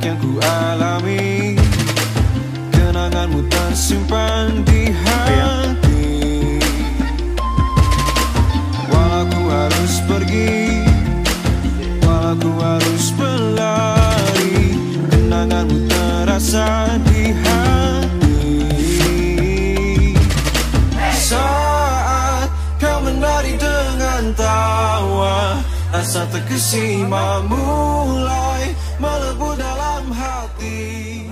yang ku alami. Kenanganmu tersimpan di hati. Walau ku harus pergi, walau ku harus berlari, kenanganmu terasa di hati. Saat kau menari dengan tawa, rasa terkesima mulai melebur dalam hati.